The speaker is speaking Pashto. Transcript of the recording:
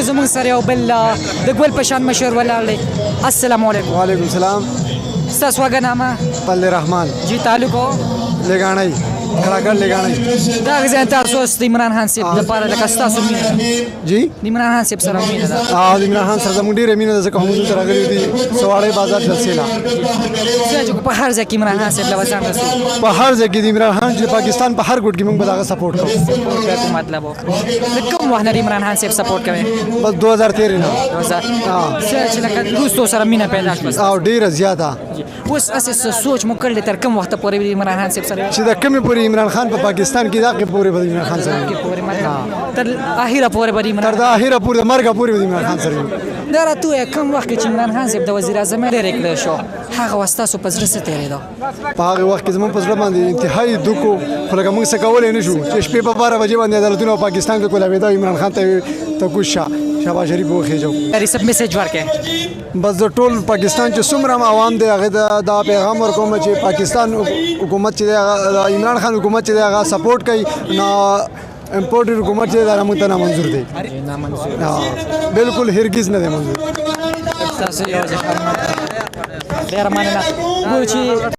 زموږ سره یو بل د ګل په شان مشر ولاړ دی. السلام علیکم. وعلیکم السلام. ستاسو وګه نامه؟ فضل الرحمن. جی، تعلق هو؟ لګاڼی، کړاکړ لګاڼی. دا ځای تاسو د عمران خان صاحب لپاره لکه ستاسو مینه؟ جی. د عمران خان صاحب سره مینه ده؟ د عمران خان سره زموږ ډېره مینه ده، ځکه هم دلته راغلي دي سواړۍ بازار جلسې له. څه چې په هر ځای کې عمران خان صاحب له ځان رسوي؟ په هر ځای کې د عمران خان، چې پاکستان په هر ګوټ کې، موږ به دغه سپورټ کوو. سپورټ کوم مطلب و د کوم وخت نه عمران خان صاحب سپورټ کوي؟ بس 2013 نه. 2000 څه چې لکه دوستو سره مینه پیدا شوه؟ او ډېره زیاته. اوس اسې څه سوچ مو کړل، تر کوم وخت پورې عمران خان صاحب سره؟ چې د کمې پورې عمران خان په پاکستان کې دا کې پورې به عمران خان سره وي. پورې مطلب تر اخیره پورې به عمران تر د اخیره پورې، د مرګه پورې به عمران خان سره وي. دا راته ووایه، کوم وخت کې چې عمران خان صاحب د وزیر اعظم لرې کړی شو، هغه وخت ستاسو په زړه څه تېرېده؟ په هغه وخت کې زموږ په زړه باندې انتهایی دکو، خو لکه موږ څه کولی نه شو چې شپې په 12 بجې باندې عدالتونه په پاکستان کې کولاوېده، عمران خان ته ته کوز شه، شهباز شریف وخېژو. ریسپ میسج ورکې. بس د ټول پاکستان چې څومره هم عوام دی، هغه ته دا پیغام ورکوم چې پاکستان حکومت چې دی، هغه عمران خان حکومت چې دی، هغه سپورټ کوي نه، امپورټډ حکومت چې دی، دا موږ ته نامنظور دی. نامنظور. بالکل هرګز نه دی منظور. تاسو یو ډېره مننه. ګورو چې